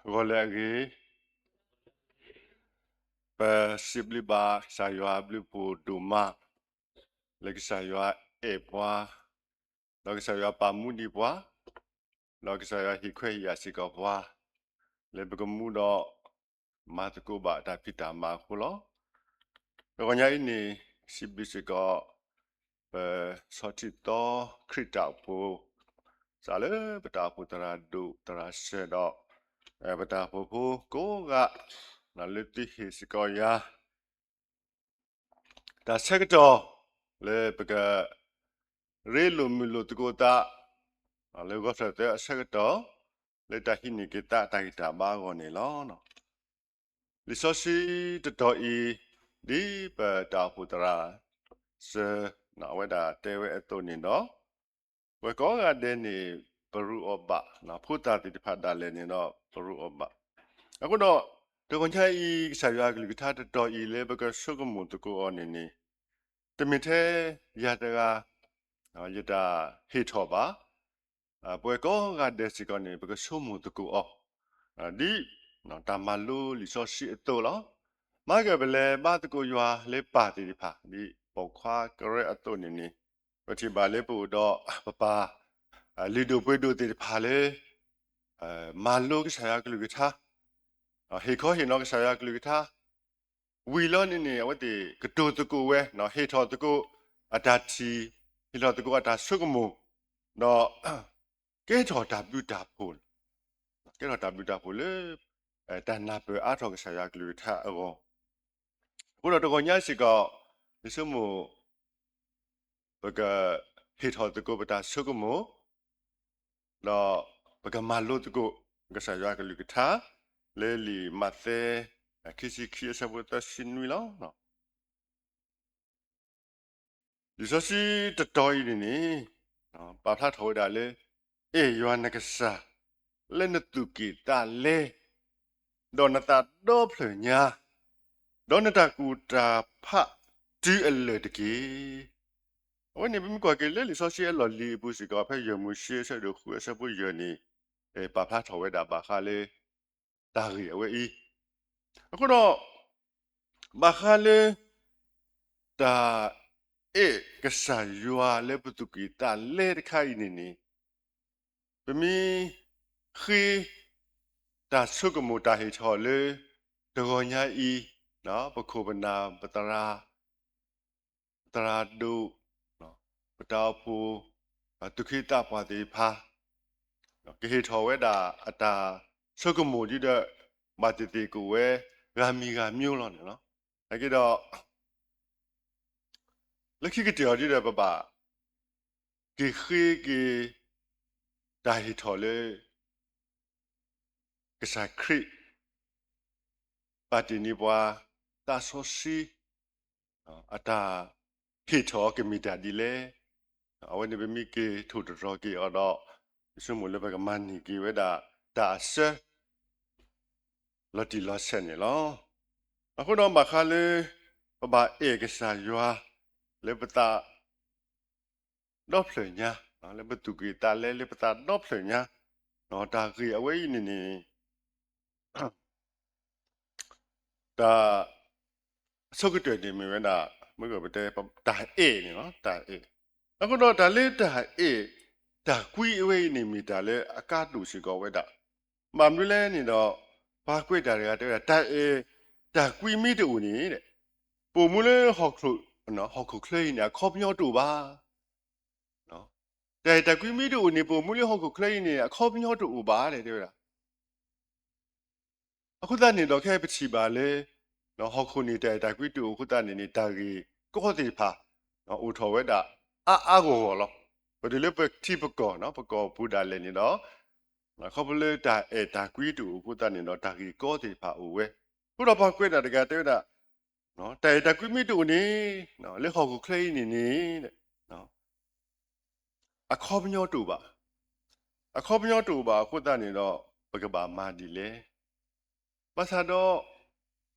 ဂီၤလၢအဂ့ၤ, ပစံးဘျုးဘၣ်ကစၢ်ယွၤအဘျုးအဖှိၣ်ဒိၣ်မး, လၢကစၢ်ယွၤအဲၣ်ပှၤ, ဒီးကစၢ်ယွၤပာ်မူဒံးပှၤ, ဒီးကစၢ်ယွၤဟ့ၣ်ခွဲးဟ့ၣ်ယာ်စ့ၢ်ကီးပှၤ, လၢပကမူဒီး မၤသကိးဘၣ်တၢ်ဖံးတၢ်မၤအဃိလီၤ. တဂီၤညါအံၤန့ၣ် စံးဘျုးစ့ၢ်ကီး ပဆီၣ်ထံသီခရံာ်တၢ်အိၣ်ဖှိၣ် စးလၢပတၢ်အိၣ်ဖှိၣ်သရၣ်ဒိၣ်သရၣ်စၢၤဒီး ပတၢ်အိၣ်ဖှိၣ်ဖိကိးဂၤ လၢသုဟ့ၣ်စ့ၢ်ကီးယၤ တၢ်ဆၢကတီၢ် လၢပက ရ့လိာ်မုာ်လိာ်သကိးသး လၢဂီၤထၢၣ်သၢအဆၢကတီၢ် လၢတၢ်ဟံးန့ၢ်က့ၤသးတၢ်ဂံၢ်တၢ်ဘါအဂီၢ်န့ၣ်လီၤ. လံာ်စီဆှံတတီၤအံၤ ဒ်ပတၢ်အိၣ်ဖှိၣ်သရၣ်စၢၤ အဝဲဒၣ်တဲဝဲအသိးန့ၣ်ဒီး ပဝဲကိးဂၤဒဲးန့ၣ် ပရူးအီၤဘၣ်, ဖိသၣ်သ့ၣ်တဖၣ်ဒၣ်လဲာ်န့ၣ်ဒီး ပရူးအီၤဘၣ်. အဃိဒီး တဂီၤညါအံၤ ကစၢ်ယွၤအကလုၢ်ကထါတတီၤအံၤလၢပကဆိကမိၣ်သကိးအီၤန့ၣ်န့ၣ် တမ့ၢ်ထဲယၤတဂၤ ယတၢ်ဟ့ၣ်ထီၣ်ဘၣ်, ပဝဲကိးဂၤဒဲးစ့ၢ်ကီးန့ၣ် ပကဆိကမိၣ်သကိးအီၤ ဒ်တၢ်မၤလိလံာ်စီဆှံအသိးလီၤ. မၤကပလဲၤဘါသကိးယွၤလၢပၢ်သ့ၣ်တဖၣ် ဒ်ပိာ်ခွါကရၢအသိးန့ၣ်န့ၣ် ပထံၣ်ဘၣ်လၢပအိၣ်ဒီးပပၢ် လုၢ်ဒိၣ်ပှ့ၤဒိၣ်သ့ၣ်တဖၣ်လၢ မၤလိကစၢ်ယွၤကလုၢ်ကထါ, ဟ့ၣ်ခီဟ့ၣ်နီၤကစၢ်ယွၤကလုၢ်ကထါ ဝံၤလီၤန့ၣ်န့ၣ် အဝဲသ့ၣ်ကတိၤသကိးဝဲ ဟ့ၣ်ထီၣ်သကိးအတၢ်ထံၣ်, ဟ့ၣ်ထီၣ်သကိးအတၢ်ဆိကမိၣ်, ဒီး ကဲထီၣ်တၢ်ဘျုးတၢ်ဖှိၣ်, ကဲထီၣ်တၢ်ဘျုးတၢ်ဖှိၣ်လၢ တၢ်နၢ်ပၢၢ်အါထီၣ်ကစၢ်ယွၤကလုၢ်ကထါအဂီၢ်, အဃိဒီးတဂီၤညါစ့ၢ်ကီး ယဆိကမိၣ် ပက ဟ့ၣ်ထီၣ်သကိးပတၢ်ဆိကမိၣ်, ဒီးပကမၤလိသကိး ကစၢ်ယွၤကလုၢ်ကထါ လၢလံာ်မးသဲ ခံဆံခံအဆၢဖိသၢဆံနွံလီၤ. လံာ်စီဆှံတတီၤအံၤန့ၣ်န့ၣ် ပာ်ဖျါထီၣ်ဝဲဒၣ်လၢ အဲၣ်ယွၤနကစၢ် လၢနသူၣ်ကံၢ်သးလဲ ဒီးနသးဒီဖျၢၣ်ညါ, ဒီးနတၢ်ကူၣ်တၢ်ဖးတုၤအလၢာ်တက့ၢ်. အဝဲန့ၣ် ပမ့ၢ်ကွၢ်က့ၤလၢလံာ်စီဆှံအလီၢ်လံၤအပူၤစ့ၢ်ကီး ဖဲယဲၢ်မိၤၡ့အဆၢဒိၣ်ဃုအဆၢဖိယဲၢ်န့ၣ် ပာ်ဖျါထီၣ်ဝဲဒၣ်ဘၣ်ဃးလၢ တၢ်ဂ့ၢ်အဝဲအံၤ, အဃိဒီး ဘၣ်ဃးလၢ တၢ်အဲၣ်ကစၢ်ယွၤလၢပသူၣ်ကံၢ်သးလဲတခါအံၤန့ၣ်န့ၣ် ပမ့ၢ်ဃ့ တၢ်ဆိကမိၣ်တၢ်ဟ့ၣ်ထီၣ်လၢ တဂီၤညါအံၤ ပခိၣ်ပနၢ် ပသရၣ် သရၣ်ဒိၣ် ပတၢ်အိၣ်ဖှိၣ် သူၣ်က့သးပှၢ်သ့ၣ်တဖၣ် ကဟ့ၣ်ထီၣ်ဝဲဒၣ်အတၢ်ဆိကမိၣ်ဒ်ဒီး ဘၣ်သ့ၣ်သ့ၣ်ကအိၣ်ဝဲ ဂၤမံၤဂၤမံၤလီၤန့ၣ်လီၤ. နာ်က့ဒီး လၢခံကတၢၢ်အီၤဒ်ဒီး ပဘၣ်က့ၤဃ့က့ၤ တၢ်ဟ့ၣ်ထီၣ်လၢ ကစၢ်ခရံာ် ပာ်တ့ၢ်န့ၢ်ပှၤ သးစီဆှံ အတၢ်ဟ့ၣ်ထီၣ်ကမ့ၢ်တၢ်ဒ်လဲၣ်. အဝဲန့ၣ်ပမ့ၢ်က့ၤထိၣ်သတြီၤက့ၤအီၤဒီး ယဆိကမိၣ်လၢပကမၤန့ၢ်က့ၤဝဲဒၣ်တၢ်အစၢ လီၤတံၢ်လီၤဆဲးန့ၣ်လီၤ. အဃိဒီးဘၣ်ဃးလၢ ပဘၣ်အဲၣ်ကစၢ်ယွၤ လၢပသး ဒီဖျၢၣ်ညါ, လၢပသူၣ်ကံၢ်သးလဲ လၢပသးဒီဖျၢၣ်ညါ, တၢ်ဂ့ၢ်အဝဲအံၤန့ၣ်န့ၣ် တၢ် အဆိကတၢၢ်န့ၣ်မ့ၢ်ဝဲဒၣ် မ့ၢ်ကပတဲ တၢ်အဲၣ်န့ၣ်လီၤ, တၢ်အဲၣ်. အဃိဒီးတၢ်လၢတၢ်အဲၣ် တၢ်ကွံအဝဲအံၤန့ၣ်မ့ၢ်တၢ်လၢအကါဒိၣ်စ့ၢ်ကီးဝဲဒၣ်. ဘၣ်မနုၤလဲၣ်န့ၣ်ဒီး ပှၤကွဲးတၢ်တဂၤတဲဝဲဒၣ် တၢ်အဲၣ် တၢ်ကွံမ့ၢ်တအိၣ်န့ၣ် ပအိၣ်မူလၢဟီၣ်ခိၣ်ချၢအံၤန့ၣ် အခီပညီတအိၣ်ဘၣ်. တၢ်အဲၣ်တၢ်ကွံမ့ၢ်တအိၣ်န့ၣ် ပအိၣ်မူလၢဟီၣ်ခိၣ်ချၢအံၤန့ၣ် အခီပညီတအိၣ်ဘၣ် တဲဝဲဒၣ်. အဃိသတးန့ၣ်ဒီး ခဲပထံၣ်ဘၣ်လၢ ဟီၣ်ခိၣ်န့ၣ် တၢ်အဲၣ်တၢ်ကွံတအိၣ်အဃိသတးန့ၣ်န့ၣ် တၢ်ဂ့ၢ်ကီသ့ၣ်တဖၣ် အိၣ်ထီၣ်ဝဲဒၣ် အါအါဂီၢ်ဂီၢ်လီၤ. ပတုၤလၢပထံပကီၢ် ပကီၢ်ပူၤဒၣ်လဲာ်န့ၣ်ဒီး ခီဖျိလၢတၢ်အဲၣ်တၢ်ကွံတအိၣ်အဃိသတးန့ၣ်ဒီး တၢ်ဂ့ၢ်ကီသ့ၣ်တဖၣ်အိၣ်ဝဲ. အဃိဒီးပှၤကွဲးတၢ်တဂၤတဲဝဲဒၣ် တၢ်အဲၣ်တၢ်ကွံမ့ၢ်တအိၣ်န့ၣ် လၢဟီၣ်ခိၣ်ချၢအံၤန့ၣ်န့ၣ် အခီပညီတအိၣ်ဘၣ်. အခီပညီတအိၣ်ဘၣ်အဃိသတးန့ၣ်ဒီး ပကဘၣ်မၤဒ်လဲၣ်. ဘၣ်ဆၣ်ဒီး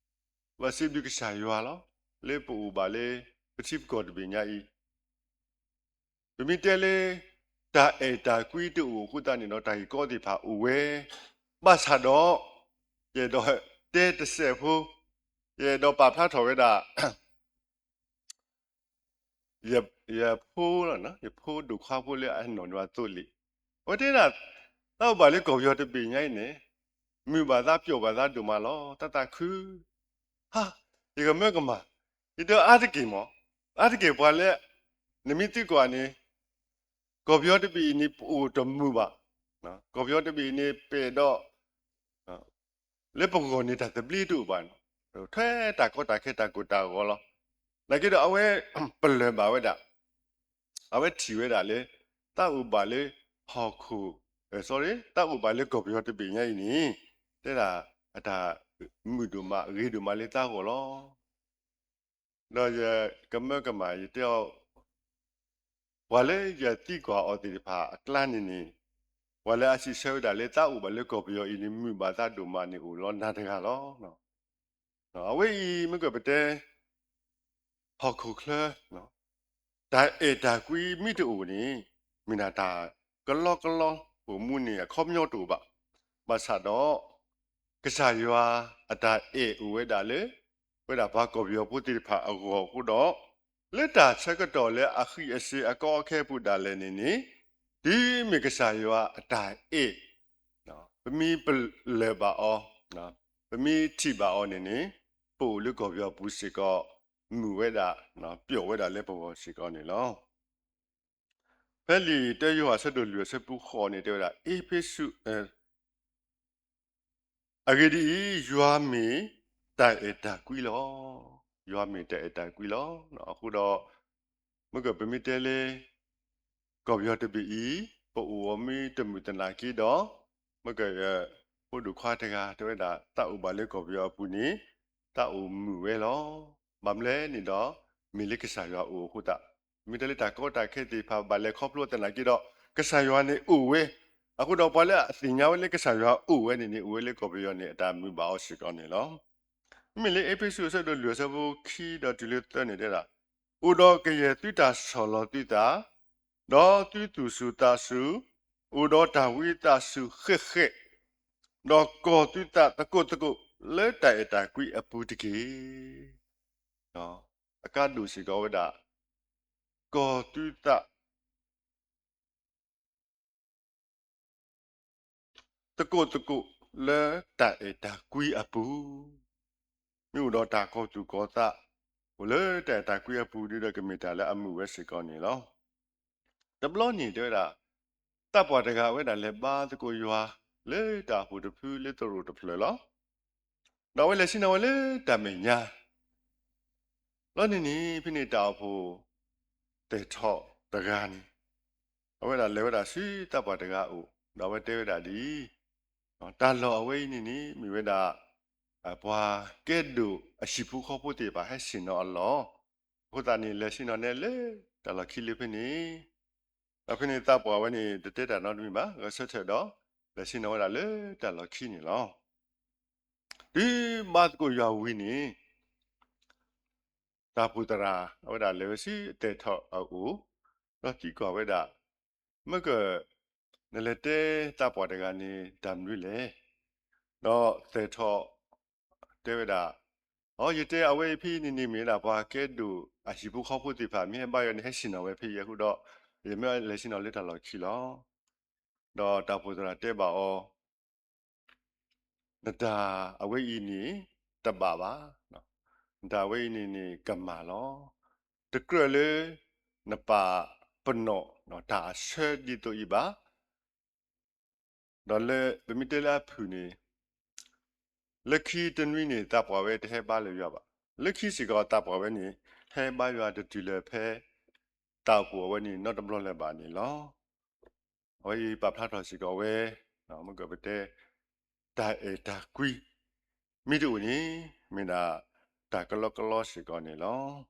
ပစံးဘျုးကစၢ်ယွၤလီၤ. လၢပအိၣ်ဘၣ်လၢ ပထံပကီၢ်တဘ့ၣ်ညါအံၤ ပမ့ၢ်တဲလၢ တၢ်အဲၣ်တၢ်ကွံတအိၣ်အဃိသတးန့ၣ်ဒီး တၢ်ဂ့ၢ်ကီသ့ၣ်တဖၣ်အိၣ်ဝဲ, ဘၣ်ဆၣ်ဒီး ယအဲၣ်ဒိးတဲတစဲးဖိ, ယအဲၣ်ဒိးပာ်ဖျါထီၣ်ဝဲဒၣ် ယဖိလီၤ, ယဖိဒိၣ်ခွါဖိလၢအနီၢ်ဒွးသိလ့ၣ်, အဝဲတဲဒၣ် တၢ်အိၣ်ဘၣ်လၢကီၢ်ပယီၤတဘ့ၣ်ညါအံၤန့ၣ် မုာ်ဘၣ်သးပျိာ်ဘၣ်သးဒိၣ်မးလီၤ. တၢ်သးခု ဟါ, ယကမၢကမၣ်, ယတဲအါတက့ၢ်မး, အါတက့ၢ်ပှၤလၢ နမ့ၢ်သံကွၢ်န့ၣ် ကီၢ်ပယီၤတဘ့ၣ်အံၤန့ၣ် ပအိၣ်တမုာ်ဘၣ်, ကီၢ်ပယီၤတဘ့ၣ်အံၤန့ၣ် ပအဲၣ်ဒိး လၢပဂီၢ်န့ၣ်တၢ်သဘျ့တအိၣ်ဘၣ်န့ၣ်, ထွဲတၢ်ကီတၢ်ခဲတၢ်ကိၢ်တၢ်ဂီၤလီၤ. နာ်က့ဒီးအဝဲ ပလၢၢ်ဘၣ်ဝဲဒၣ်, အဝဲထံၣ်ဝဲဒၣ်လၢ တၢ်အိၣ်ဘၣ်လၢဟီၣ်ခိၣ်, sorry, တၢ်အိၣ်ဘၣ်လၢကီၢ်ပယီၤတဘ့ၣ်ညါအံၤန့ၣ် တဲဒၣ် အတၢ်မုာ်ဒိၣ်မးဂ့ၤဒိၣ်မးလၢသးဂီၢ်လီၤ. ဒီးယကမၢကမၣ် ယတဲအီၤ ပှၤလၢယသံကွၢ်အီၤသ့ၣ်တဖၣ်အကျါန့ၣ်န့ၣ်, ပှၤလၢအစံးဆၢဝဲဒၣ်လၢတၢ်အိၣ်ဘၣ်လၢကီၢ်ပယီၤအံၤန့ၣ် မုာ်ဘၣ်သးဒိၣ်မးန့ၣ် အိၣ်လီၤနၤတဂၤလီၤ. အဝဲအံၤမ့ၢ်ကပတဲ ဟီၣ်ခိၣ်ချၢ တၢ်အဲၣ်တၢ်ကွံမ့ၢ်တအိၣ်န့ၣ် မ့ၢ်ဒၣ်တၢ်ကလီကလီအိၣ်မူန့ၣ် အခီပညီတအိၣ်ဘၣ်. ဘၣ်ဆၣ်ဒီး ကစၢ်ယွၤအတၢ်အဲၣ်အိၣ်ဝဲဒၣ်လၢ ဝဲဒၣ်ပှၤကီၢ်ပယီၤဖိသ့ၣ်တဖၣ်အဂီၢ်အဃိဒီး လၢတၢ်ဆၢကတီၢ်လၢအဃံအစ့အကီအခဲအပူၤဒၣ်လဲာ်န့ၣ်န့ၣ် တုၤမ့ၢ်ကစၢ်ယွၤအတၢ်အဲၣ် ပမ့ၢ်ပလၢၢ်ဘၣ်အီၤ, ပမ့ၢ်ထံၣ်ဘၣ်အီၤန့ၣ်န့ၣ် ပအိၣ်လၢကီၢ်ပယီၤပူၤစ့ၢ်ကီး မုာ်ဝဲဒၣ် ပျိာ်ဝဲဒၣ်လၢပဂီၢ်စ့ၢ်ကီးန့ၣ်လီၤ. ဖဲလံာ်တၢယိၤဟၣ်အဆၢဒိၣ်လွံၢ်အဆၢဖိဃိးန့ၣ် တဲဝဲဒၣ် အ့းဖ့းစူး အဂ့ၢ်ဒ်အံၤ, ယွၤမ့ၢ်တၢ်အဲၣ်တၢ်ကွံလီၤ. ယွၤမ့ၢ်တၢ်အဲၣ်တၢ်ကွံလီၤ. အဃိဒီး မ့ၢ်ကပမ့ၢ်တဲလၢ ကီၢ်ပယီၤတဘ့ၣ်အံၤ ပအိၣ်အီၤမ့ၢ်တမုာ်သနာ်က့ဒီး မ့ၢ်က ဖိဒိၣ်ခွါတဂၤတဲဝဲဒၣ် တၢ်အိၣ်ဘၣ်လၢကီၢ်ပယီၤအပူၤန့ၣ် တၢ်အိၣ်မုာ်ဝဲလီၤ. ဘၣ်မနုၤလဲၣ်န့ၣ်ဒီး မ့ၢ်လၢကစၢ်ယွၤအအိၣ်အဃိသတး, မ့ၢ်တဲလၢတၢ်ကီတၢ်ခဲသ့ၣ်တဖၣ်ဘၣ်လဲၤခီဖျိသနာ်က့ဒီး ကစၢ်ယွၤန့ၣ်အိၣ်ဝဲ, အဃိဒီးပှၤလၢအသ့ၣ်ညါဝဲလၢကစၢ်ယွၤအိၣ်ဝဲန့ၣ်န့ၣ် အိၣ်ဝဲလၢကီၢ်ပယီၤန့ၣ် အတၢ်မုာ်ဘၣ်အီၤစ့ၢ်ကီးန့ၣ်လီၤ. မ့မ့ၢ်လၢအ့းဖ့းစူးအဆၢဒိၣ်လွံၢ်အဆၢဖိခံဒီးတုၤလၢသၢန့ၣ်တဲဒၣ်, အိၣ်ဒီးကယဲၢ်သုတၢ်ဆီၣ်လီၤသုသး, ဒီးသုသူၣ်စူၤသးစူၤ, အိၣ်ဒီးတၢ်ဝံသးစူၤဃဲးဃဲး, ဒီးကီၢ်သုသးသကိးသကိးလၢတၢ်အဲၣ်တၢ်ကွံအပူၤတက့ၢ်. အကါဒိၣ်စ့ၢ်ကီးဝဲဒၣ် ကီၢ်သုသး သကိးသကိးလၢတၢ်အဲၣ်တၢ်ကွံအပူၤ, မ့ၢ်အိၣ်ဒီးတၢ်ကီၤသူၣ်ကီၤသး အိၣ်လၢတၢ်အဲၣ်တၢ်ကွံအပူၤဒီး ကမ့ၢ်တၢ်လၢအမုာ်ဝဲစ့ၢ်ကီးန့ၣ်လီၤ. တဘျီန့ၣ်တဲဝဲဒၣ် သးပှၢ်တဂၤဝဲဒၣ်လဲၤဘါသကိးယွၤ လၢတၢ်အိၣ်ဖှိၣ်တဖုလၢသရိာ်တဖျၢၣ်လီၤ. ဒီးအဝဲလဲၤဆ့ၣ်နီၤဝဲလၢတၢ်မဲာ်ညါ လီၤန့ၣ်န့ၣ် ဖဲန့ၣ်တၢ်အိၣ်ဖှိၣ်သဲၣ်ထီၣ်တဂၤန့ၣ် အဝဲဒၣ်လဲၤဝဲဒၣ်ဆူသးပှၢ်တဂၤအအိၣ် ဒီးအဝဲတဲဝဲဒၣ်ဒ်အံၤ, တၢ်လီၢ်အဝဲအံၤန့ၣ်န့ၣ် မ့ၢ်ဝဲဒၣ် ပှၤကဲဒိၣ်အဟံၣ်ဖိဃီဖိသ့ၣ်တဖၣ်ဟဲဆ့ၣ်နီၤအလီၢ်, အဃိသတးန့ၣ် လဲၤဆ့ၣ်နီၤနဲလၢတၢ်လီၢ်ခံလၢဖဲန့ၣ်, ဒီးဖဲန့ၣ်သးပှၢ်ဝဲန့ၣ် တတဲတၢ်နီတမံၤဘၣ် ဂဲၤဆၢထၢၣ်ဒီး လဲၤဆ့ၣ်နီၤဝဲဒၣ်လၢတၢ်လီၢ်ခံန့ၣ်လီၤ. တုၤဘါသကိးယွၤဝံၤန့ၣ် တၢ်အိၣ်ဖှိၣ်သရၣ် အဝဲဒၣ်လဲၤဝဲဆူအသဲၣ်ထီၣ်အအိၣ်, ဒီးသံကွၢ်ဝဲဒၣ်, မ့ၢ်က နလဲၤတဲသးပှၢ်တဂၤန့ၣ် တၢ်မနုၤလဲၣ်. ဒီးသဲၣ်ထီၣ်တဲဝဲဒၣ်, အိ ယတဲအဝဲအံၤဖဲအံၤန့ၣ်န့ၣ် မ့ၢ်ဝဲဒၣ်ပှၤကဲဒိၣ်အဟံၣ်ဖိဃီဖိသ့ၣ်တဖၣ် မ့ၢ်ဟဲဘါယွၤန့ၣ် ဟဲဆ့ၣ်နီၤဝဲဖဲအံၤအဃိဒီး ယမ့ၢ်လဲၤဆ့ၣ်နီၤလၢတၢ်လီၢ်ခံလီၤ. ဒီးတၢ်အိၣ်ဖှိၣ်သရၣ်တဲဘၣ်အီၤ နတၢ်အဝဲအံၤန့ၣ် တဘၣ်ဘၣ်. နတၢ်အဝဲအံၤန့ၣ်န့ၣ် ကမၣ်လီၤ. တကြၢးလၢ နပာ်ပနီၣ် တၢ်အဆၢဒ်သိးအံၤဘၣ်. ဒီးလၢပမ့ၢ်တဲလၢအဖုၣ်န့ၣ် လၢခံတနွံန့ၣ် သးပှၢ်ဝဲတဟဲဘါလၢယွၤဘၣ်. လၢခံစ့ၢ်ကီးသးပှၢ်ဝဲန့ၣ် ဟဲဘါယွၤတတုၤလၢၤဖဲ တၢ်အိၣ်ဖှိၣ်အဝဲန့ၣ် နီတဘျီလၢၤဘၣ်န့ၣ်လီၤ. အဝဲအံၤပာ်ဖျါထီၣ်စ့ၢ်ကီးဝဲ မ့ၢ်ကပတဲ တၢ်အဲၣ်တၢ်ကွံ မ့ၢ်တအိၣ်န့ၣ် မ့ၢ်ဒၣ်တၢ်ကလီကလီစ့ၢ်ကီးန့ၣ်လီၤ.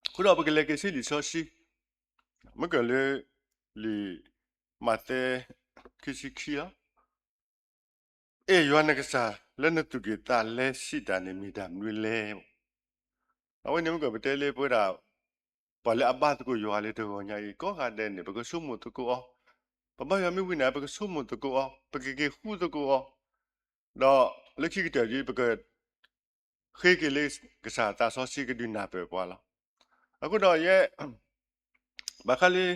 အဃိဒီးပကလဲၤက့ၤဆူလံာ်စီဆှံ မ့ၢ်ကလၢ လံာ်မးသဲ ခံဆံခံလီၤ. အဲၣ်ယွၤနကစၢ်လၢနသူၣ်ကံၢ်သးလဲစံးတၢ်န့ၣ်မ့ၢ်တၢ်မနုၤလဲၣ်. အဝဲန့ၣ်မ့ၢ်ကပတဲလၢပဝဲဒၣ် ပှၤလၢအဘါသကိးယွၤလၢတဂီၤညါအံၤ ကိးဂၤဒဲးန့ၣ် ပကဆိကမိၣ်သကိးအီၤ, ပဘါယွၤမ့ၢ်ဝံၤန့ၣ် ပကဆိကမိၣ်သကိးအီၤ, ပကက့ၤဃုသကိးအီၤ, ဒီး လၢခံကတၢၢ်ဒ် ပက ဃ့က့ၤလၢကစၢ်သးစီဆှံကဒုးနၢ်ပၢၢ်ပှၤလီၤ. အဃိဒီးယဲ ဘၣ်ဃးလၢ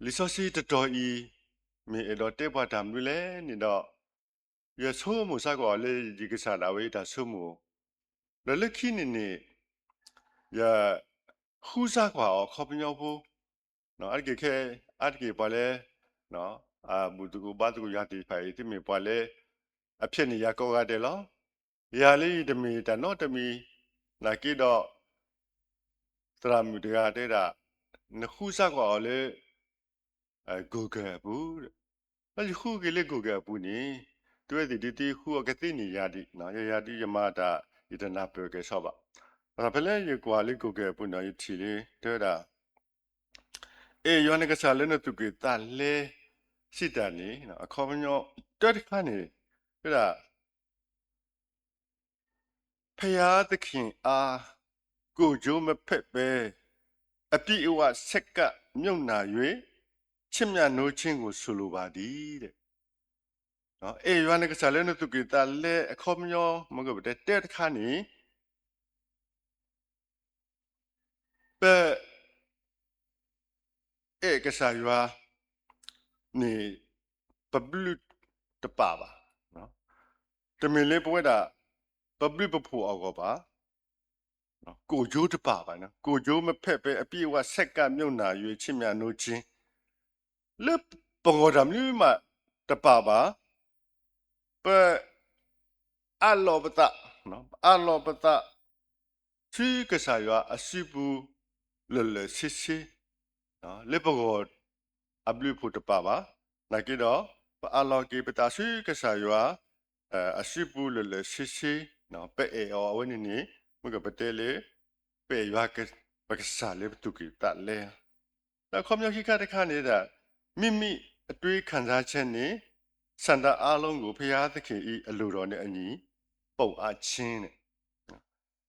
လံာ်စီဆှံတတီၤအံၤ မ့ၢ်အဲၣ်ဒိးတဲပှၤတၢ်မနုၤလဲၣ်န့ၣ်ဒီး ယဆိကမိၣ်စ့ၢ်ကီးလၢယကစၢ်ဒၣ်ဝဲအတၢ်ဆိကမိၣ်, ဒီးလၢခံန့ၣ်န့ၣ် ယဃုစ့ၢ်ကီးအီၤအခီပညီဖိ, အါတက့ၢ်ခဲ အါတက့ၢ်ပှၤလၢ အဘူၣ်သကိးဘါသကိးယၤသ့ၣ်တဖၣ်အံၤ သုမ့ၢ်ပှၤလၢ အဖျဲးန့ၢ်ယၤကိးဂၤဒဲးလီၤ. ယၤလၢယတမ့ၢ်တၢ်နီတမံၤ နာ်က့ဒီး သရၣ်မုၣ်တဂၤတဲဒၣ် နဃုစ့ၢ်ကီးအီၤလၢ Google အပူၤ, ဒီးယဃုက့ၤလၢ Google အပူၤန့ၣ် သုဝဲသ့ၣ်ဒ်သုဃုအီၤကသ့န့ၢ်ယၤဒံး, ယယၤဒ်ယမၤတၢ် ယတနၢ်ပၢၢ်ကဲၣ်ဆိးဘၣ်. ဖဲလၢယကွၢ်လၢ Google အပူၤန့ၣ် ယထံၣ်လၢ တဲဝဲဒၣ် အဲၣ်ယွၤနကစၢ်လၢနသူၣ်ကံၢ်သးလဲ စံးတၢ်န့ၣ် အခီပညီ တၢတခါန့ၣ် တဲဒၣ် ဖယၤသခ့ၣ်အါ ကိၣ်ကၠိမဖဲးပဲ အပြည့်အဝဆက်ကပ်မြုပ်နၢ်၍ ချစ်မြတ်နိုးခြင်းကို ဆိုလိုပါသည် အဲၣ်ယွၤနကစၢ်လၢနသူၣ်ကံၢ်သးလဲ အခီပညီ မ့ၢ်ကပတဲတၢတခါန့ၣ် ပ အဲၣ်ကစၢ်ယွၤန့ၣ် ပဘျုးတပာ်ဘၣ်. တမ့ၢ်လၢပဝဲဒၣ် ပဘျုးပဖှိၣ်အဂီၢ်ဘၣ်. ကိၣ်ကၠိတပာ်ဘၣ်, ကိၣ်ကၠိမဖဲးပဲ အပြည့်အဝဆက်ကပ်မြုပ်နၢ်၍ ချစ်မြတ်နိုးခြင်း လၢပဂီၢ်တၢ်မနုၤမးတပာ်ဘၣ်. ပ အးလီၤပသး, အးလီၤပသး ဆူကစၢ်ယွၤအစုပူၤ လၢာ်လၢာ်ဆ့ဆ့, လၢပဂီၢ်အဘျုးအဖှိၣ်တပာ်ဘၣ်. နာ်က့ဒီး ပအးလီၤက့ၤပသးဆူကစၢ်ယွၤ အစုပူၤလၢာ်လၢာ်ဆ့ဆ့, ပအဲၣ်အီၤအဝဲန့ၣ်န့ၣ် မ့ၢ်ကပတဲလၢ ပအဲၣ်ယွၤ ပကစၢ်လၢပသူၣ်ကံၢ်သးလဲ ဒီးအခီပညီခံခါတခါန့ၣ် မ့မ့ၢ်အတွေးခံစားချက်န့ၣ် ဆန္ဒအားလုံးကို ဘုရားသခင်၏ အလိုတော်နဲ့အညီ ပုံအပ်ခြင်း န့ၣ်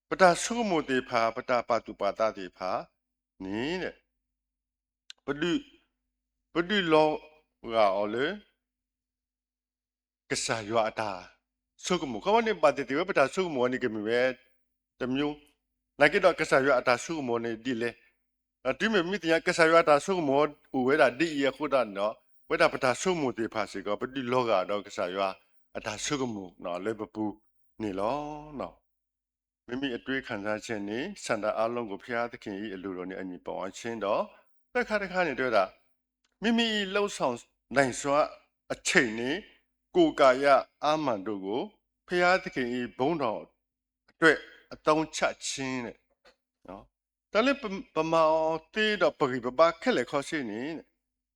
ပတၢ်ဆိကမိၣ်သ့ၣ်တဖၣ် ပတၢ်ပာ်သူၣ်ပာ်သးသ့ၣ်တဖၣ်န့ၣ် ပဒုး ပဒုးလီၤဂာ်အီၤလၢ ကစၢ်ယွၤအတၢ်ဆိကမိၣ်. ခီဖျိန့ၣ် ဘၣ်သ့ၣ်သ့ၣ်ဝဲပတၢ်ဆိကမိၣ်အီၤန့ၣ် ကမ့ၢ်ဝဲတမျိုး, နာ်က့ဒီးကစၢ်ယွၤအတၢ်ဆိကမိၣ်န့ၣ်ဒ်လဲၣ်. တုၤမ့ၢ်ပမ့ၢ်သ့ၣ်ညါ ကစၢ်ယွၤအတၢ်ဆိကမိၣ်အိၣ်ဝဲဒၣ်ဒ်အံၤအဃိသတးန့ၣ်ဒီး ပဝဲဒၣ်ပတၢ်ဆိကမိၣ်သ့ၣ်တဖၣ်စ့ၢ်ကီး ပဒုးလီၤဂာ်ဒီးကစၢ်ယွၤအတၢ်ဆိကမိၣ်လၢပပူၤန့ၣ်လီၤ. မ့မ့ၢ်အတွေးခံစားချက်န့ၣ် ဆန္ဒအားလုံးကို ဘုရားသခင်၏ အလိုတော်နဲ့အညီ ပုံအပ်ခြင်း ဒီး သၢခါတခါန့ၣ် တဲဝဲဒၣ် မိမိ၏ လုပ်ဆောင်နိုင်စွမ်း အချိန်နှင့် ကိုယ်ကာယအားမှန်တို့ကို ဘုရားသခင်၏ ဘုန်းတော်အတွက် အသုံးချခြင်း တၢ်လၢပမၤအီၤသ့ဒီးပဂံၢ်ပဘါခဲလၢာ်ခဲဆ့န့ၣ်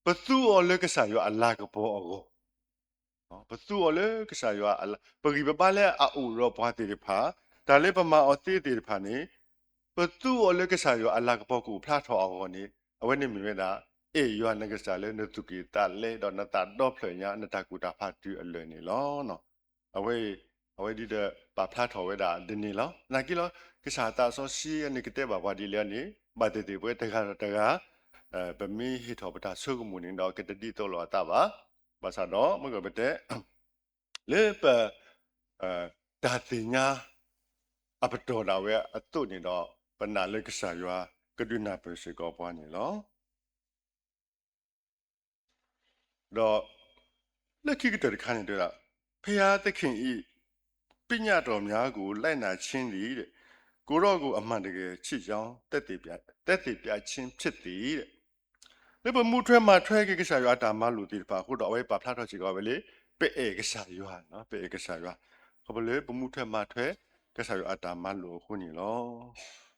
ပသူအီၤလၢကစၢ်ယွၤအလၤကပီၤအဂီၢ် ပသူအီၤလၢကစၢ်ယွၤအလၤ, ပဂံၢ်ပဘါလၢအအိၣ်ဒီးပှၤသ့ၣ်တဖၣ်, တၢ်လၢပမၤအီၤသ့သ့ၣ်တဖၣ်န့ၣ် ပသူအီၤလၢကစၢ်ယွၤအလၤကပီၤကအိၣ်ဖျါထီၣ်အဂီၢ်န့ၣ် အဝဲန့ၣ်မ့ၢ်ဝဲဒၣ် အဲၣ်ယွၤနကစၢ်လၢနသူၣ်ကံၢ်သးလဲ ဒီးနသးဒီဖျၢၣ်ညါ နတၢ်ကူၣ်တၢ်ဖးတုၤအလၢာ်န့ၣ်လီၤ. အဝဲ အဝဲဒ်ဒီးပာ်ဖျါထီၣ်ဝဲဒၣ်ဒ်န့ၣ်လီၤ. နာ်က့လီၤ ကစၢ်သးစီဆှံန့ၣ်ကတဲဘၣ်ပှၤဒ်လဲၣ်န့ၣ် ဘၣ်သ့ၣ်သ့ၣ်ပဝဲတဂၤဒီးတဂၤ ပမ့ၢ်ဟ့ၣ်ထီၣ်ပတၢ်ဆိကမိၣ်န့ၣ်ဒီး ကတဒ်သိးလိာ်အသးဘၣ်. ဘၣ်ဆၣ်ဒီး မ့ၢ်ကပတဲ လၢပ တၢ်သ့ၣ်ညါ အပတီၢ်ဒၣ်ဝဲအသိးန့ၣ်ဒီး ပနာ်လၢကစၢ်ယွၤ ကဒုးနၢ်ပၢၢ်စ့ၢ်ကီးပှၤန့ၣ်လီၤ. ဒီး လၢခံကတၢၢ်တခါန့ၣ်တဲဝဲဒၣ် ဘုရားသခင်၏ ပညတ်တော်များကို လိုက်နာခြင်းသည် ကိုယ်တော်ကို အမှန်တကယ်ချစ်ကြောင်း သက်သေပြခြင်းဖြစ်သည် လၢပမူထွဲမၤထွဲက့ၤကစၢ်ယွၤအတၢ်မၤလိာ်သ့ၣ်တဖၣ်အဃိဒီး အဝဲပာ်ဖျါထီၣ်စ့ၢ်ကီးဝဲလၢ ပအဲၣ်ကစၢ်ယွၤ, ပအဲၣ်ကစၢ်ယွၤ, ခီဖျိလၢပမူထွဲမၤထွဲကစၢ်ယွၤအတၢ်မၤလိာ်အဃိန့ၣ်လီၤ.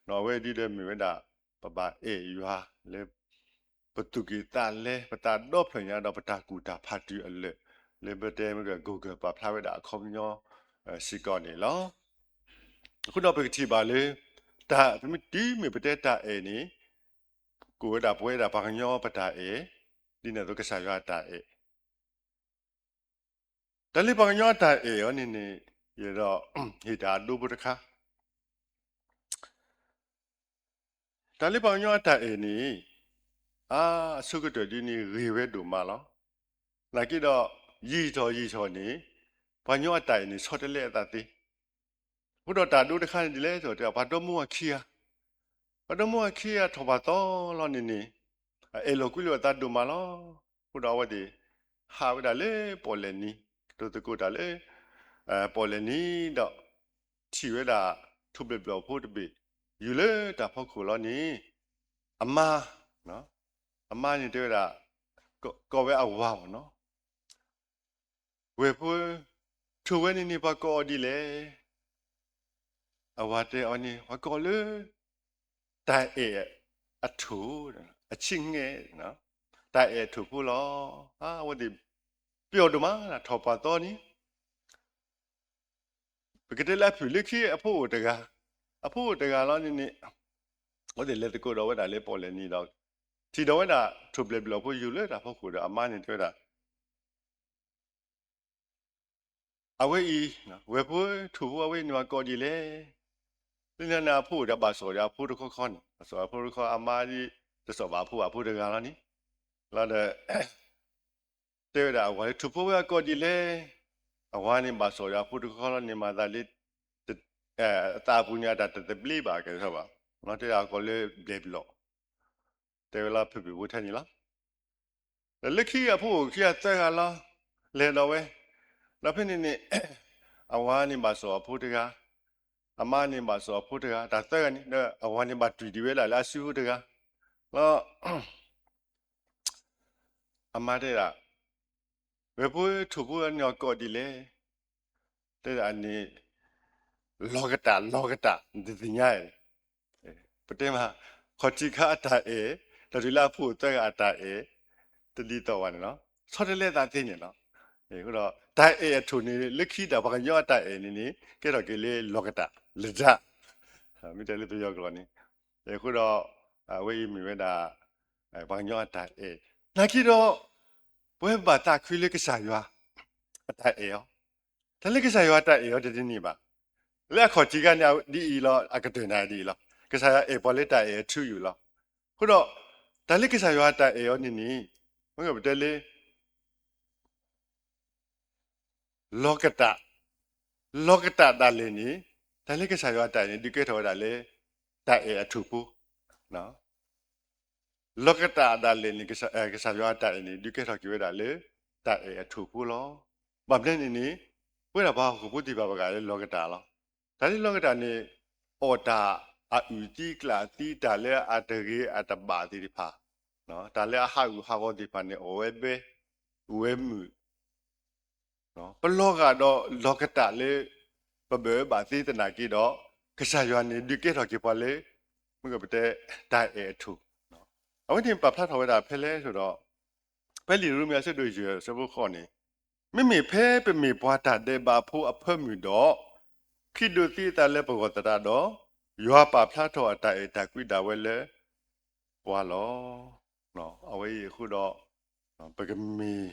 ဒီးအဝဲဒ်ဒီးမ့ၢ်ဝဲဒၣ် ပဘၣ်အဲၣ်ယွၤလၢ ပသူၣ်ကံၢ်သးလဲ ပသးဒီဖျၢၣ်ညါဒီးပတၢ်ကူၣ်တၢ်ဖးတုၤအလၢာ် လၢပတဲမ့ၢ်က Google ပာ်ဖျါဝဲဒၣ်အခီပညီစ့ၢ်ကီးန့ၣ်လီၤ. အဃိဒီးပကထံၣ်ဘၣ်လၢ တၢ် ပမ့ၢ်တုၤမ့ၢ်ပတဲတၢ်အဲၣ်န့ၣ် ကိးဝဲဒၣ်ပဝဲဒၣ်ပှၤကညီပတၢ်အဲၣ် ဒ်န့ၣ်အသိးကစၢ်ယွၤအတၢ်အဲၣ် တၢ်လၢပှၤကညီအတၢ်အဲၣ်အီၤန့ၣ်န့ၣ် ယဒီး ဟ့ၣ်တၢ်အဒိဖိတခါ တၢ်လၢပှၤကညီအတၢ်အဲၣ်န့ၣ် အါ အဆိကတၢၢ်ဒ်န့ၣ်ဂ့ၤဝဲဒိၣ်မးလီၤ. နာ်က့ဒီး ယံာ်ထီၣ်ယံာ်ထီၣ်န့ၣ် ပှၤကညီအတၢ်အဲၣ်န့ၣ် ဆီတလဲအသးသ့. အဃိဒီးတၢ်ဒိတခါန့ၣ်ဒ်လဲၣ် တဲ ပှၤဒီမါဝၤခံဂၤ, ပှၤဒီမါဝၤခံဂၤထီၣ်ပှၤသီလီၤန့ၣ်န့ၣ်, အအဲၣ်လိာ်ကွံလိာ်အသးဒိၣ်မးလီၤ. အဃိဒီးအဝဲသ့ၣ် ဟးဝဲဒၣ်လၢပီၣ်လဲၣ်နံၤ, ကတိၤသကိးတၢ်လၢ ပီၣ်လဲၣ်နံၤဒီး ထံၣ်ဝဲဒၣ် ထိၣ်ဘျဲၣ်ဘျီၣ်ဖိတဘ့ၣ် ယူၤလၢတၢ်ဖီခိၣ်လီၤန့ၣ်, အမါ, အမါန့ၣ်တဲဝဲဒၣ်, ကိးဝဲအဝၤမ့ၢ်နီၤ, ဝဲၢ်ဖိ, ထိၣ်ဝဲန့ၣ်န့ၣ် ပှၤကိးအီၤဒ်လဲၣ်. အဝၤတဲအီၤန့ၣ် ပှၤကိးလၢ တၢ်အဲၣ်အထိၣ်, အဆံးငဲ, တၢ်အဲၣ်အထိၣ်ဖိလီၤ. အဝဲသ့ၣ် ပျီၣ်ဒိၣ်မး ထီၣ်ပှၤသီန့ၣ် ပကတဲလၢအဖုၣ်လၢခံအဖိအိၣ်တဂၤ, အဖိအိၣ်တဂၤလီၤန့ၣ်န့ၣ်, အဝဲသ့ၣ်လဲၤသကိးဒီးဝဲဒၣ်လၢပီၣ်လဲၣ်နံၤဒီး, ထံၣ်ဒီးဝဲဒၣ် ထိၣ်ဘျဲၣ်ဘျီၣ်ဖိယူၤလၢတၢ်ဖီခိၣ်ဒီး အမါန့ၣ်တဲဝဲဒၣ် အဝဲအံၤ, ဝဲၢ်ဖိထိၣ်ဖိအဝဲအံၤန့ၣ် ပှၤကိးဒ်လဲၣ်. လၢန့ၣ်အဖိအိၣ်ဒီးဘၣ်စီၣ်ဒီးအဖိတခီခီန့ၣ်, ဘၣ်စီၣ်အဖိတခီ အမါဒ်တစီၣ်ဘၣ်အဖိ အဖိတဂၤလီၤန့ၣ်, လီၤဒီး တဲဝဲဒၣ်အဝၤလၢ ထိၣ်ဖိဝဲအကိးဒ်လဲၣ်. အဝၤန့ၣ်ဘၣ်စီၣ်ဒီးအဖိတခီခီလီၤန့ၣ် မၤသးလၢ အသးအပူၤန့ၣ်အတၢ်တသဘျ့ဘၣ်ကဲထီၣ်ဘၣ်, လီၤတဲဒၣ်အကိးလၢဘျဲၣ်ဘျီၣ်, တဲဝဲလၢဖုၣ်ဖုၣ်ဖိထဲန့ၣ်လီၤ. ဒီးလၢခံအဖိအိၣ်ခံဂၤသၢဂၤလီၤ, လဲၤဒီးဝဲ, ဒီးဖဲန့ၣ်န့ၣ် အဝၤန့ၣ်ဘၣ်စီၣ်အဖိတဂၤ, အမါန့ၣ်ဘၣ်စီၣ်အဖိတဂၤ, တၢ်သၢဂၤန့ၣ် ဒီးအဝၤန့ၣ်ဘၣ်တွံၢ်ဒံးဝဲဒၣ်လၢအစုဖိတဂၤ, လီၤ အမါတဲဒၣ်, ဝဲၢ်ဖိထိၣ်ဖိန့ၣ်အကိးဒ်လဲၣ်. တဲဒၣ်န့ၣ် လီၤကတၢ် လီၤကတၢ် နတသ့ၣ်ညါ, ပတဲမး ခီၣ်ထံးခါအတၢ်အဲၣ်, ဒီးတုၤလၢအဖိအိၣ်သၢဂၤအတၢ်အဲၣ် တဒ်သိးဘၣ်န့ၣ်လီၤ. ဆီတလဲသးသ့န့ၣ်လီၤ. အဃိဒီး တၢ်အဲၣ်အထိၣ်န့ၣ် လၢခံဒီးပှၤကညီအတၢ်အဲၣ်န့ၣ်န့ၣ် ကဲထီၣ်က့ၤလၢလီၤကတၢ် လဒါ, မ့ၢ်တဲလၢပယီၤကျိာ်န့ၣ်, အဃိဒီး အဝဲအံၤမ့ၢ်ဝဲဒၣ် ပှၤကညီအတၢ်အဲၣ်, နာ်က့ဒီး ပဝဲဘၣ်သးခုလၢကစၢ်ယွၤ အတၢ်အဲၣ်အီၤ, တၢ်လၢကစၢ်ယွၤအတၢ်အဲၣ်အီၤတဒ်န့ၣ်ဘၣ်. လၢအခီၣ်ထံးခါန့ၣ်ဒ်အံၤလီၤ, အကတၢၢ်နၤဒ်အံၤလီၤ. ကစၢ်ယွၤအဲၣ်ပှၤလၢတၢ်အဲၣ်အထူအယိာ်လီၤ. အဃိဒီး တၢ်လၢကစၢ်ယွၤအတၢ်အဲၣ်အီၤန့ၣ်န့ၣ် မ့ၢ်ပတဲလၢ လီၤကတၢ်, လီၤကတၢ်ဒၣ်လဲာ်န့ၣ်, တၢ်လၢကစၢ်ယွၤအတၢ်အဲၣ်န့ၣ် ဒုးကဲထီၣ်ဝဲဒၣ်လၢ တၢ်အဲၣ်အထိၣ်ဖိ လီၤကတၢ်ဒၣ်လဲာ်န့ၣ် ကစၢ်ယွၤအတၢ်အဲၣ်န့ၣ် ဒုးကဲထီၣ်က့ၤဝဲဒၣ်လၢ တၢ်အဲၣ်အထိၣ်ဖိလီၤ. ဘၣ်မနုၤန့ၣ်န့ၣ် ပဝဲဒၣ်ပှၤဟီၣ်ခိၣ်ဖိသ့ၣ်တဖၣ်ပဂၤလၢလီၤကတၢ်လီၤ. တၢ်လၢလီၤကတၢ်န့ၣ် အီၣ်တၢ်အအုၣ်သံကျၣ်သံ တၢ်လၢအတဂ့ၤအတဘၣ်သ့ၣ်တဖၣ်, တၢ်လၢအဟးဂူာ်ဟးဂီၤသ့ၣ်တဖၣ်န့ၣ် အီၣ်ဝဲဘဲ, ဝဲမုာ် ပလီၤဂာ်ဒီးလီၤကတၢ်လၢ ပဘၣ်အၢဘၣ်သီသနာ်က့ဒီး ကစၢ်ယွၤန့ၣ် ဒုးကဲထီၣ်က့ၤပှၤလၢ မ့ၢ်ပတဲ တၢ်အဲၣ်အထိၣ်. အဝဲန့ၣ်ပာ်ဖျါထီၣ်ဝဲဒၣ်ဖဲလဲၣ်ဆိဒီး ဖဲလံာ်ရိမ့ၤအဆၢဒိၣ်ယဲၢ်အဆၢဖိဃိးန့ၣ်, မ့မ့ၢ်ဖဲပမ့ၢ်ပှၤတၢ်ဒဲးဘးဖိအဖၢမုၢ်ဒီး ဃ့ဒိးသံအသးလၢပဂီၢ်သတးဒီး ယွၤပာ်ဖျါထီၣ်အတၢ်အဲၣ်တၢ်ကွံဒၣ်ဝဲလၢ ပှၤလီၤ. အဝဲအံၤအဃိဒီး ပကမ့ၢ်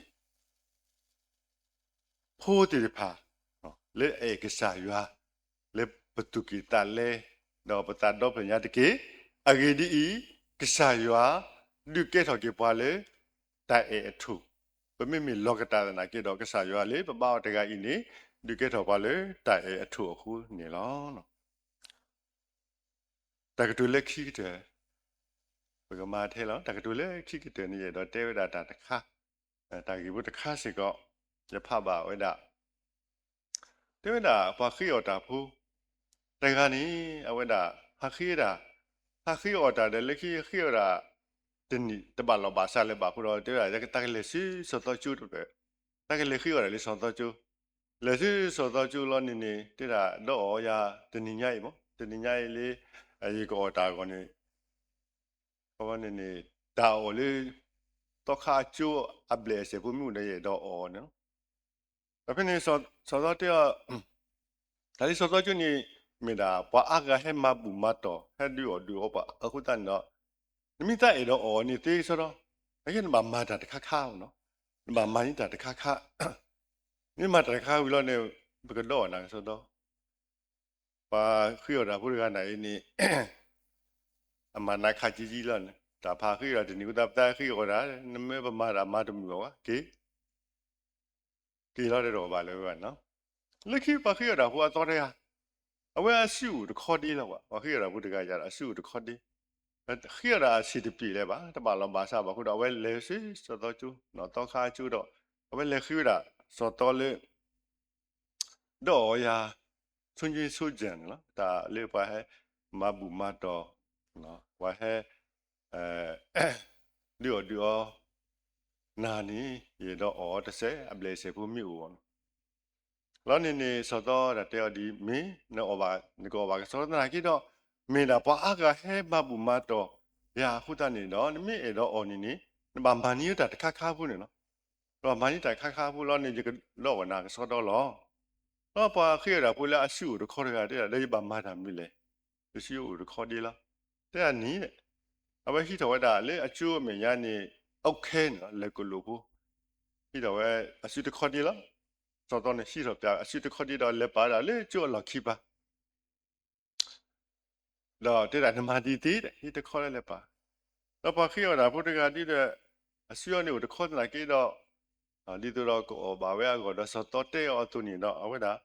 ဖိသ့ၣ်တဖၣ် လၢအအဲၣ်ကစၢ်ယွၤ လၢပသူၣ်ကံၢ်သးလဲ ဒီးပသးဒီဖျၢၣ်ညါတက့ၢ်. အဂ့ၢ်ဒ်အံၤ, ကစၢ်ယွၤ ဒုးကဲထီၣ်က့ၤပှၤလၢ တၢ်အဲၣ်အထိၣ်, ပမ့မ့ၢ်လီၤကတၢ်သနာ်က့ဒီး ကစၢ်ယွၤလၢပဘါအီၤတဂၤအံၤန့ၣ် ဒုးကဲထီၣ်ပှၤလၢတၢ်အဲၣ်အထိၣ်အဃိန့ၣ်လီၤ. တၢ်ကတိၤလၢခံကတၢၢ်, ပကမၤထဲလီၤ. တၢ်ကတိၤလၢခံကတၢၢ်န့ၣ် ယအဲၣ်ဒိးတဲဝဲဒၣ်တၢ်တခါ, တၢ်ဂ့ၢ်ဖိတခါစ့ၢ်ကီး ယဖးဘၣ်ဝဲဒၣ်, တဲဝဲဒၣ်ပှၤဃ့အီၣ်တၢ်ဖိ တဂၤန့ၣ် အဝဲဒၣ် ဟးဃ့တၢ်, ဟးဃ့အီၣ်တၢ်ဒီး လၢခံဃ့အီၣ်တၢ် တနံၣ်တဘၣ်လီၢ်ဘၣ်စးလၢၤဘၣ်အဃိဒီး တဲဝဲဒၣ် တၢ်ကလဲၤဆူစီၤသီကၠိတဖျၢၣ်, တၢ်ကလဲၤဃ့အီၣ်တၢ်လၢစီၤသီကၠိ, လဲၤဆူစီၤသီကၠိလီၤန့ၣ်န့ၣ် တဲဒၣ်ဒီးအီၤယၤ တနံၤညါအံၤမး တနံၤညါအံၤလၢ ယကအီၣ်တၢ်အဂီၢ်န့ၣ် အဝဲန့ၣ်န့ၣ် တၢ်အီၣ်လၢ သီခါအကၠိအဘျဲၣ်အစဲးဖိမ့ၢ်အိၣ်ဒီးယအဲၣ်ဒိးအီၣ်န့ၣ်လီၤ. ဒီးဖဲန့ၣ် စီၤသီတဲအီၤ, တၢ်လၢစီၤသီကၠိန့ၣ် မ့ၢ်ဒၣ်ပှၤအါဂၤဟဲမၤဘူၣ်မၤတီၢ် ဟဲဒုးအီၣ်ဒုးအီပှၤအဃိသတးန့ၣ်ဒီး နမ့ၢ်သးအဲၣ်ဒိးအီၣ်န့ၣ်သ့စီဒီး နကဲနဘၣ်မၤတၢ်တခါခါ, နဘၣ်မၤန့ၢ်တၢ်တခါခါ, မ့ၢ်မၤတၢ်တခါဝံၤလီၤန့ၣ် ပကဒီးအီၣ်နၤကစီဒီး ပှၤဃ့အီၣ်တၢ်ဖိတဂၤန့ၣ်အံၤန့ၣ် အမၤနးခးကံကံလီၤန့ၣ် တၢ်ဖးဃ့အီၣ်တၢ်တနံၤအဃိသတး ပသးဃ့အီၣ်တၢ် နမ့ၢ်ပမၤတၢ်မၤတမုာ်အီၤဘၣ် က့ၤ က့ၤလီၤတဲတအိၣ်ဘၣ်လၢၤဘၣ်န့ၣ်လီၤ. လၢခံပှၤဃ့အီၣ်တၢ်ဖိအသီတဂၤ, အဝဲအစုအိၣ်တခီဒ့လီၤ. ပှၤဃ့အီၣ်တၢ်ဖိတဂၤယၤဒီး အစုအိၣ်တခီဒ့, ဃ့အီၣ်တၢ်အဆံးတပျဲၤလၢၤဘၣ်, တဘၣ်လီၤဘၣ်စးဘၣ်အဃိဒီး အဝဲလဲၤဆူစီၤသီကၠိ, နီၢ်သီခါကၠိဒီး အဝဲလဲၤဃ့ဝဲဒၣ်စီၤသီလၢ ဒီးအီၤယၤ ဆိကၠိဆိကၠဲၣ်န့ၣ်လီၤ. တၢ်လၢပှၤဟဲမၤဘူၣ်မၤတီၢ်, ပှၤဟဲ ဒုးအီၣ်ဒုးအီနၤန့ၣ် ယအဲၣ်ဒိးအီၣ်အီၤတစဲး အဘျဲၣ်စဲးဖိမ့ၢ်အိၣ်အီၤန့ၣ် လီၤန့ၣ်န့ၣ် စီၤသီတၢ်တဲအီၤဒ်အံၤ, မ့ၢ်နအီၣ်ဘၣ် နကအီၣ်ဘၣ်ကစီဒီသနာ်က့ဒီး, မ့ၢ်ဒၣ်ပှၤအါဂၤဟဲမၤဘူၣ်မၤတီၢ်ယၤအဃိသတးန့ၣ်ဒီး နမ့ၢ်အဲၣ်ဒိးအီၣ်န့ၣ်န့ၣ် နဘၣ်မၤန့ၢ်တၢ်တခါခါဖိန့ၣ်လီၤ. နဘၣ်မၤန့ၢ်တၢ်တခါခါဖိလီၤန့ၣ် ယကဒီးအီၣ်နၤကစီဒီလီၤ. ဒီးပှၤဃ့အီၣ်တၢ်ဖိလၢအစုအိၣ်တခီတဂၤတဲဒၣ် ဒီးယဘၣ်မၤတၢ်မနုၤလဲၣ်, ယစုအိၣ်တခီဒ့လီၤ. တဲဒၣ်န့ၣ် အဝဲဟံးထီၣ်ဝဲဒၣ်လၢအကၠိအမဲာ်ညါန့ၣ် အုတ်ခဲန့ၣ်လီၤ, လၢၢ်ကလိာ်ဖိ ဟံးထီၣ်ဝဲအစုတခီဒ့လီၤ. စီၤသီန့ၣ်ဟံးထီၣ်ပၠးအစုတခီဒ့ဒီးလဲၤပာ်ဝဲဒၣ်လၢကၠိအလီၢ်ခံပၤ ဒီးတဲဒၣ်နမၤဒ်သ့ ဟံးတခီလၢလဲၤပာ်, ဒီးပှၤဃ့အီၣ်တၢ်ဖိတဂၤဒ်ဒီး အစုအီၤန့ၣ်အိၣ်တခီသနာ်က့ဒီး ဒ်သိးဒီးကအီၣ်ဘၣ်ဝဲအဂီၢ်ဒီးစီၤသီတဲအီၤအသိးန့ၣ်ဒီး အဝဲဒၣ်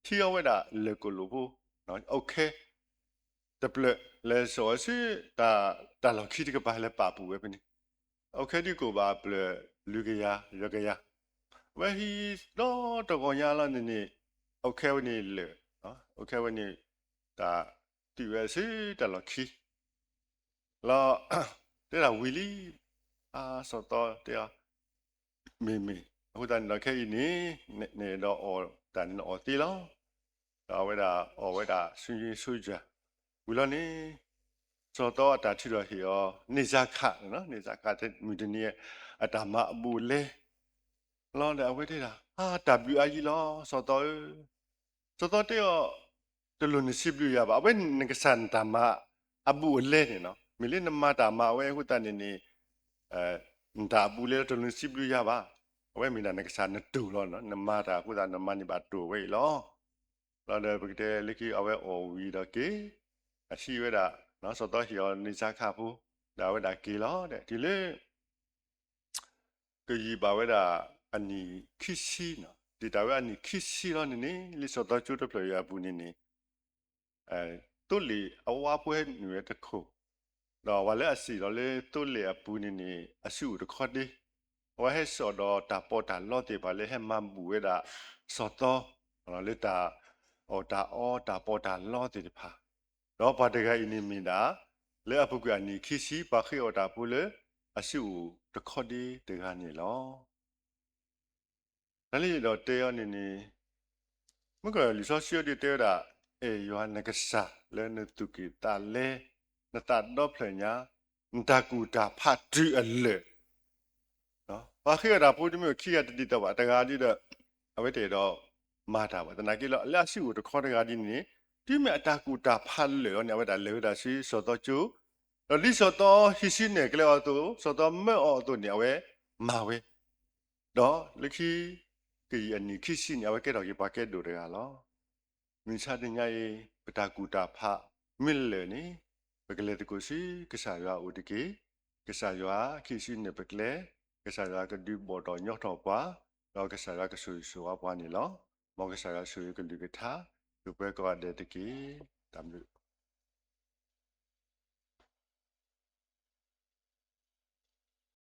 ထံၣ်အီၤဝဲဒၣ်လၢၢ်ကလိာ်ဖိ အုတ်ခဲ တဖျၢၣ်လဲၤစိာ်ဝဲဆူ တၢ်လီၢ်ခံတကပၤ လဲၤပာ်ပူၤဝဲဖဲန့ၣ်, အုတ်ခဲဒ်ကိၣ်ဘၣ်အဖျၢၣ်လွံၢ်ကယၤယဲၢ်ကယၤ, အဝဲဟံးဒီတဂီၤညါလီၤန့ၣ်န့ၣ် အုတ်ခဲဝဲန့ၣ်လၢာ်, အုတ်ခဲဝဲန့ၣ် တၢ်တုာ်ဝဲဆူတၢ်လီၢ်ခံ လီၤ တဲဒၣ်ဝံၤလံ, အါစီၤသီတဲအီၤ, မ့ၢ်မ့ၢ် အဃိသတးန့ၣ်ဒီးခဲအံၤန့ၣ် နအဲၣ်ဒိးအီၣ်တၢ်န့ၣ်နအီၣ်သ့လီၤ. ဒီးအဝဲဒၣ်အီၣ်ဝဲဒၣ်ဆူယံဆူယၤ ဝံၤလီၤန့ၣ် စီၤသီအတၢ်ထုးထီၣ်ဟ့ၣ်အီၤ န့ၢ်စါခးန့ၣ်လီၤ, န့ၢ်စါခးမုၢ်တနံၤ အတၢ်မၤအဘူးအလဲ လီၤဒီးအဝဲတဲဒၣ် အါ တၢ်ဘျုးအါယံလီၤ စီၤသီဧၢ, စီၤသီတဲအီၤ တလိၣ်နစံးဘျုးယၤဘၣ်, အဝဲနကစၢ်နတၢ်မၤအဘူးအလဲန့ၣ်လီၤ, မ့ၢ်လၢနမၤတၢ်မၤဝဲအဃိသတးန့ၣ်န့ၣ် နတၢ်အဘူးအလဲလီၤ တလိၣ်နစံးဘျုးယၤဘၣ်, အဝဲမ့ၢ်ဒၣ်နကစၢ်နတိၢ်လီၤ, နမၤတၢ်အဃိသတးနမၤန့ၢ်ဘၣ်တိၢ်ဝဲအံၤလီၤ. လီၤဒီးပကတဲလၢခံအဝဲအီၣ်ဝံၤဒီးက့ၤ အဟံးဝဲဒၣ် စီၤသီဟ့ၣ်အီၤန့ၢ်စါခးဖိ ဒီးအဝဲဒၣ်က့ၤလီၤဒီး တုၤလၢ ကယံာ်ဘၣ်ဝဲဒၣ်အနံၣ်ခံဆံန့ၣ်, တ့ၢ်တၢ်ဝဲအနံၣ်ခံဆံလီၤန့ၣ်န့ၣ် လၢစီၤသီကၠိတဖျၢၣ်အံၤအပူၤန့ၣ်န့ၣ် သိလ့ၣ်အဝါဖိဟဲနုာ်ဝဲတခိၣ်, ဒီးပှၤလၢအစံၣ်လီၤလၢသိလ့ၣ်အပူၤန့ၣ်န့ၣ် အစုအိၣ်တခီဒ့, အဝဲဟဲစိာ်ဒီးတၢ်ပီးတၢ်လီသ့ၣ်တဖၣ်လၢဟဲမၤဘူၣ်ဝဲဒၣ်စီၤသီ လၢတၢ်အီၣ်တၢ်အီတၢ်ပီးတၢ်လီသ့ၣ်တဖၣ်, ဒီးပှၤတဂၤအံၤန့ၣ်မ့ၢ်ဒၣ် လၢအပူၤကွံာ်အနံၣ်ခံဆံ ပှၤဃ့အီၣ်တၢ်ဖိလၢအစုအိၣ်တခီဒ့တဂၤန့ၣ်လီၤ. တၢ်လၢယအဲၣ်ဒိးတဲအီၤန့ၣ်န့ၣ် မ့ၢ်ကလံာ်စီဆှံအံၤဒ်တဲဝဲဒၣ် အဲၣ်ယွၤနကစၢ်လၢနသူၣ်ကံၢ်သးလဲ, နသးဒီဖျၢၣ်ညါ, နတၢ်ကူၣ်တၢ်ဖးတုၤအလၢာ်, ပှၤဃ့အီၣ်တၢ်ဖိတမ့ၢ်အိၣ်ခံဂၤတဒ်သိးဘၣ်, တဂၤဒ်ဒီး အဝဲတအဲၣ်ဒိးမၤတၢ်ဘၣ်, သနာ်က့လီၤ လၢအစုအိၣ်တခီတဂၤဒ်န့ၣ်န့ၣ် တုၤမ့ၢ်အတၢ်ကူၣ်တၢ်ဖးလၢာ်လီၤန့ၣ် အဝဲဒၣ်လဲၤဝဲဒၣ်ဆူစီၤသီကၠိ, ဒီးဒ်စီၤသီဟံးစုနဲၣ်ကျဲအီၤအသိး စီၤသီမၢအီၤအသိးန့ၣ် အဝဲမၤဝဲ, ဒီးလၢခံ ကယံာ်အနံၣ်ခံဆံန့ၣ် အဝဲကဲထီၣ်က့ၤပှၤကဲဒိၣ်တဂၤလီၤ. မုၢ်ဆါတနံၤညါအံၤ ပတၢ်ကူၣ်တၢ်ဖးမ့ၢ်လၢာ်န့ၣ် ပကလဲၤသကိးဆူကစၢ်ယွၤအအိၣ်တက့ၢ်. ကစၢ်ယွၤဟံးစုနဲၣ်ပကျဲ, ကစၢ်ယွၤကဒုးဘီၣ်ထီၣ်ညီထီၣ်ပှၤ, ဒီးကစၢ်ယွၤကဆိၣ်ဂ့ၤဆိၣ်ဝါပှၤန့ၣ်လီၤ. မ်ကစၢ်ယွၤဆိၣ်ဂ့ၤကလုၢ်ကထါ ဒိၣ်ပှဲၤကိးဂၤဒဲးတက့ၢ်. တၢ်ဘျုး